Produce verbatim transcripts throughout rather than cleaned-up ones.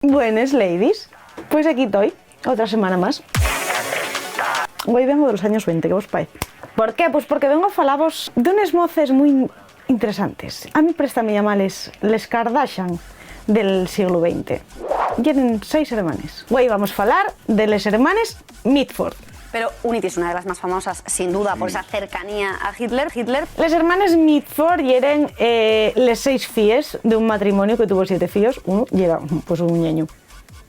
Buenes, ladies. Pues aquí toi, otra semana más. Güei vengo de los años venti, ¿qué vos paez? ¿Por qué? Pues porque vengo a falavos d'unes moces mui interesantes. A mí préstame llamales les Kardashian del sieglu venti. Yeren seis hermanes. Güei vamos falar de les hermanes Mitford. Pero Unit es una de las más famosas, sin duda, por esa cercanía a Hitler. Hitler. Les hermanes Mitford yeren, eh, les seis fíes d'un matrimoniu que tuvo siete fíos. Unu yera, pues, un ñeñu.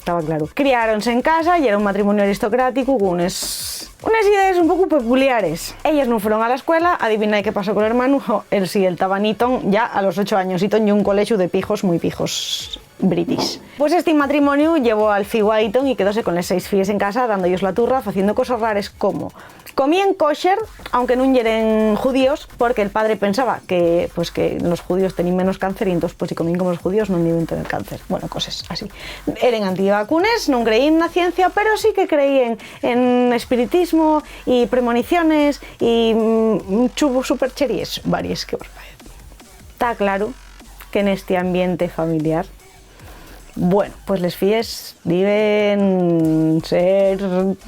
Taba claro. Criáronse en casa, yera un matrimoniu aristocráticu, con unes, unes idees un poco peculiares. Ellas nun fueron a la escuela, adivinai qué pasó col hermanu. Jo, él sí, él taba n'Eton ya a los ocho años. Eton ye un colexu de pijos, mui pijos, british. Pues esti matrimoniu llevó al fíu a Eton y quedóse con les seis fíes en casa, dando-yos la turra, faciendo coses rares como: comíen kosher, aunque nun yeren judíos, porque el padre pensaba que, pues, que los judíos teníen menos cáncer y entós, pues, si comíen como los judíos, nun diben tener cáncer. Bueno, coses así. Eren antivacunes, nun creíen na ciencia, pero sí que creíen en espiritismo y premoniciones y, mm, chu-, supercheríes varies, ¿qué vos paez? Ta claro que nesti ambiente familiar, bueno, pues les fíes diben ser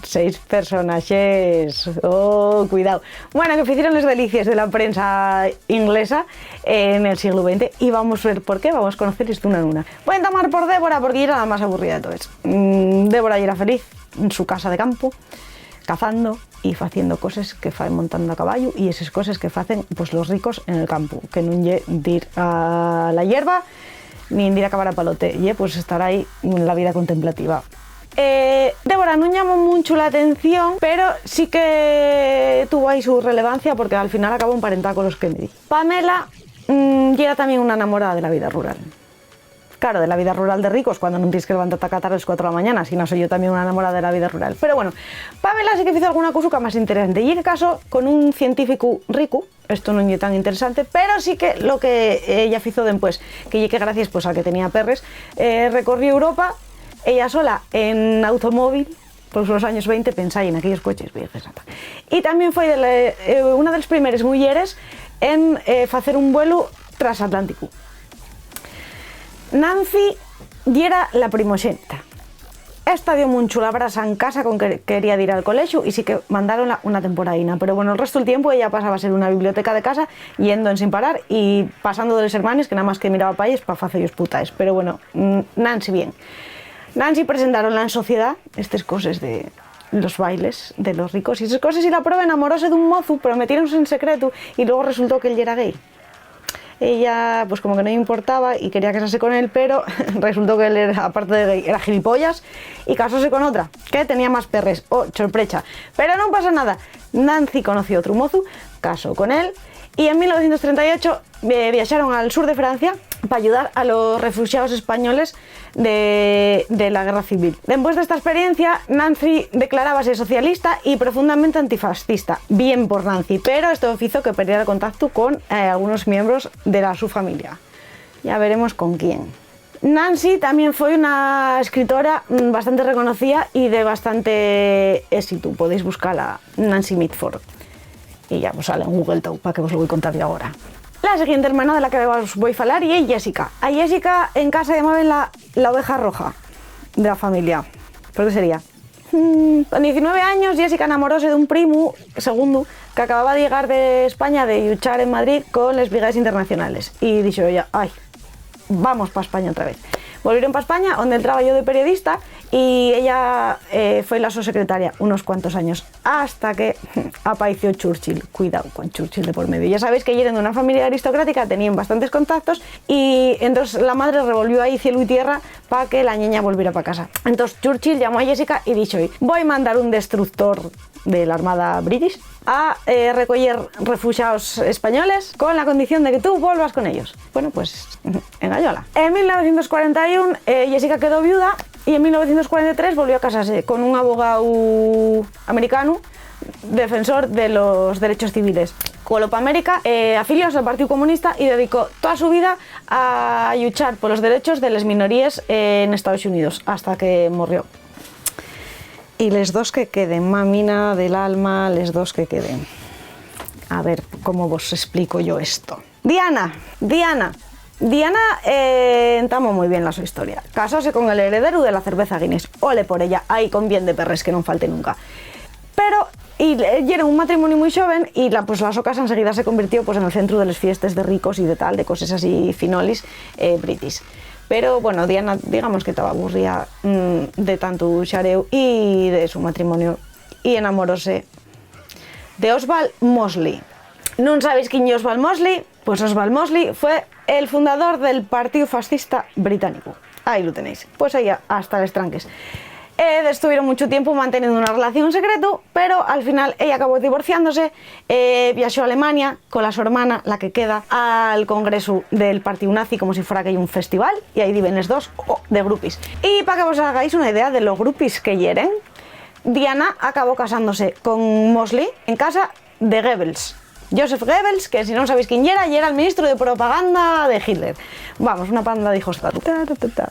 seis personaxes. Oh, cuidao. Bueno, que ficieron les delicies de la prensa inglesa, eh, nel sieglu venti, y vamos ver por qué, vamos conoceles d'una en una. Voi entamar por Débora, porque yera la más aburrida de toes. Mm, Débora yera feliz en su casa de campo, cazando y faciendo coses que faen montando a caballu, y eses coses que facen, pues, los ricos en el campu, que nun ye dir a la hierba nin dir a cavar a palote, ye, pues, estar ahí en la vida contemplativa. Eh, Débora nun llamó muncho la atención, pero sí que tuvo ahí su relevancia, porque al final acabó emparentada con los Kennedy. Pamela, mm, yera tamién una enamorada de la vida rural. Claro, de la vida rural de ricos, cuando nun tienes que levantarte a catar a les cuatro de la mañana, si no, soy yo también una enamorada de la vida rural. Pero bueno, Pamela sí que fizo alguna cosuca más interesante. Ye que casó con un científicu ricu, esto nun ye tan interesante, pero sí que lo que ella fizo dempués, que ye que gracies, pues, a que tenía perres, eh, recorrió Europa, ella sola, en automóvil, pues, los años venti, pensai en aquellos coches, viejes, ata. Y tamién foi de la, eh, una de les primeres muyeres en, eh, facer un vuelu transatlánticu. Nancy yera la primoxénita. Esta dio muncho la brasa en casa con que quería dir al colexu y sí que mandáronla una temporaína. Pero bueno, el restu del tiempu ella pasaba a ser una biblioteca de casa, yendo en sin parar y pasando de les hermanes, que namás que miraba pa elles pa facer-yos putaes. Pero bueno, mm, Nancy bien. Nancy presentáronla en sociedá, estes coses de los bailes de los ricos y eses coses, y la proba enamoróse d'un mozu, pero metiéronse en secretu y luego resultó que él yera gay. Ella, pues, como que no importaba y quería casarse con él, pero resultó que él era, aparte de gay, era gilipollas, y casóse con otra, que tenía más perres. Oh, sorprecha. Pero nun pasa nada. Nancy conoció otru mozu, casó con él, y en mil novecientos trenta y ocho, eh, viaxaron al sur de Francia pa ayudar a los refuxiaos españoles de, de la Guerra Civil. Dempués d'esta experiencia, Nancy declarábase socialista y profundamente antifascista. Bien por Nancy, pero esto fizo que perdiera el contacto con, eh, algunos miembros de la su familia. Ya veremos con quién. Nancy tamién foi una escritora, mm, bastante reconocida y de bastante ésitu. Podéis buscala, Nancy Mitford. Y ya vos sale en Google tou, pa que vos lo voi contar yo agora. La siguiente hermana de la que vos voi falar ye Jessica. A Jessica en casa llamaben la, la oveja roja de la familia. ¿Por qué sería? Mm, con diecinueve años, Jessica enamoróse d'un primu, segundu, que acababa de llegar de España de lluchar en Madrid con les Brigaes Internacionales. Y dixo ella: "Ai, vamos pa España otra vez". Volvieron pa España, onde él trabajó de periodista, y ella, eh, foi la so secretaria unos cuantos años, hasta que apaeció Churchill. Cuidao con Churchill de por medio. Ya sabéis que yeren d'una familia aristocrática, teníen bastantes contactos, y entós la madre revolvió ahí cielu y tierra pa que la ñeña volviera pa casa. Entós Churchill llamó a Jessica y díxo-y: "Voi mandar un destructor de la Armada British a, eh, recoyer refuxaos españoles con la condición de que tú volvas con ellos". Bueno, pues, engayóla. En mil novecientos cuarenta y un, eh, Jessica quedó viuda y en mil novecientos cuarenta y tres volvió a casase con un abogau americanu defensor de los derechos civiles. Colo pa América, eh, afilióse al Partíu Comunista y dedicó toa su vida a lluchar polos derechos de les minoríes, eh, n'Estaos Xuníos, hasta que morrió. Y les dos que queden, mamina del alma, les dos que queden. A ver, ¿cómo vos explico yo esto? Diana, Diana. Diana, eh, entamó mui bien la so historia. Casóse con el herederu de la cerveza Guinness. Ole por ella, ahí con bien de perres, que non falte nunca. Pero, y, eh, yera un matrimoniu mui xoven, y la, pues, la so casa enseguida se convirtió, pues, en el centru de les fiestes de ricos y de tal, de coses así finolis, eh, britis. Pero, bueno, Diana, digamos que taba aburría, mm, de tantu xareu y de su matrimonio, y enamoróse de Oswald Mosley. ¿Nun sabéis quién ye Oswald Mosley? Pues Oswald Mosley fue el fundador del Partíu Fascista Británicu. Ahí lu tenéis. Pues ella, hasta les tranques. Eh, estuvieron mucho tiempo manteniendo una relación en secreto, pero al final ella acabó divorciándose, eh, viaxó a Alemania con la so hermana, la que queda, al congresu del Partíu Nazi, como si fuera aquello un festival, y ahí viven les dos, oh, de groupies. Y pa que vos hagáis una idea de lo groupies que yeren, Diana acabó casándose con Mosley en casa de Goebbels. Joseph Goebbels, que si non sabéis quién yera, yera el ministru de propaganda de Hitler. Vamos, una panda d'hijos de puta. Ta, ta, ta, ta.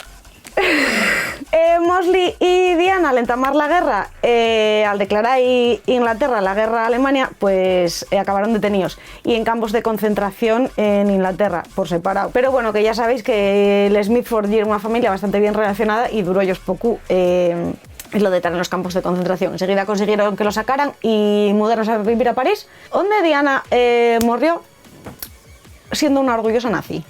Eh, Mosley y Diana, al entamar la guerra, eh, al declarar I-, Inglaterra la guerra a Alemania, pues, eh, acabaron deteníos y en campos de concentración en Inglaterra, por separado. Pero bueno, que ya sabéis que les Mitford yera una familia bastante bien relacionada y duró ellos poco, eh, lo de estar en los campos de concentración. Enseguida consiguieron que lo sacaran y mudaron a vivir a París, onde Diana, eh, morrió siendo una orgullosa nazi.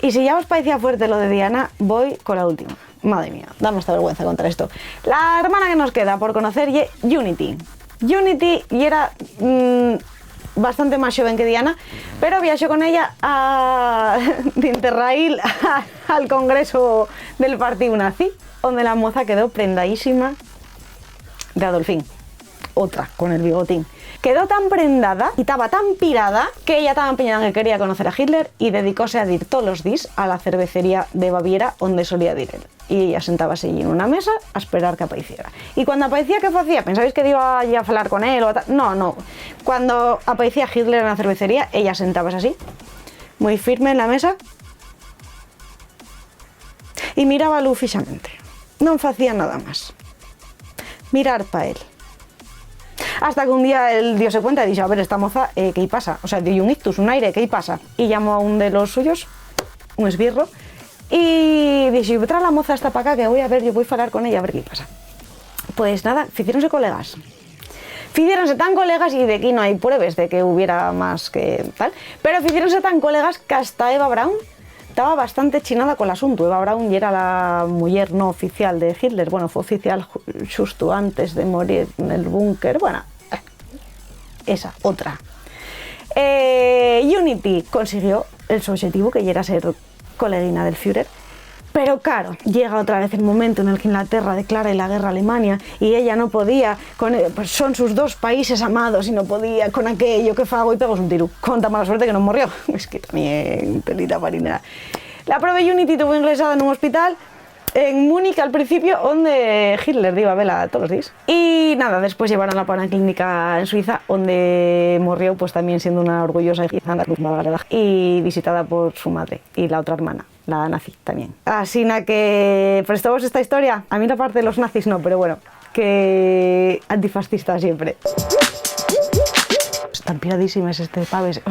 Y si ya os paecía fuerte lo de Diana, voi con la última. Madre mía, dame hasta vergüenza contar esto. La hermana que nos queda por conocer ye Unity. Unity yera, mm, bastante más xoven que Diana, pero viaxó con ella a, d'Interrail al congreso del Partíu Nazi, onde la moza quedó prendadísima de Adolfín, otra con el bigotín. Quedó tan prendada y taba tan pirada que ella taba empeñada en que quería conocer a Hitler y dedicóse a dir tolos díes a la cervecería de Baviera onde solía dir él. Y ella sentábase allí en una mesa a esperar que apaeciera. Y cuando apaecía, ¿qué facía? ¿Pensabais que diba allí a falar con él o a ta-? No, no. Cuando apaecía Hitler en la cervecería, ella sentábase así, muy firme en la mesa, y mirábalu fixamente. Non facía nada más. Mirar pa él. Hasta que un día él diose cuenta y dixo: "A ver, esta moza, eh, ¿qué-y pasa?". O sea, dio un ictus, un aire, ¿qué-y pasa? Y llamó a un de los suyos, un esbirro, y dixo: "Trae la moza esta pa acá, que voi a ver, yo voi falar con ella, a ver qué-y pasa". Pues nada, ficiéronse colegas. Ficiéronse tan colegas y de aquí no hai pruebes de que hubiera más que tal, pero ficiéronse tan colegas que hasta Eva Braun taba bastante chinada col asuntu. Eva Braun yera la muyer no oficial de Hitler, bueno, fue oficial ju-, xusto antes de morir nel búnker, bueno, eh, esa, otra. Eh, Unity consiguió el so oxetivu, que yera ser coleguina del Führer. Pero, claro, llega otra vez el momento en el que Inglaterra declara la guerra a Alemania y ella no podía, con, eh, pues son sus dos países amados y no podía con aquello, ¿qué fago? Y pegóse un tiru. Con tan mala suerte que no morrió. Es que también telita marinera. La probe Unity tuvo ingresada en un hospital en Múnich al principio, onde Hitler diba a vela tolos díes. Y nada, después llevaron a una clínica en Suiza, onde morrió, pues, también siendo una orgullosa y visitada por su madre y la otra hermana, la nazi también. Asina que, ¿prestóvos esta historia? A mí la parte de los nazis no, pero bueno, que antifascista siempre. Están piradísimes este paves. O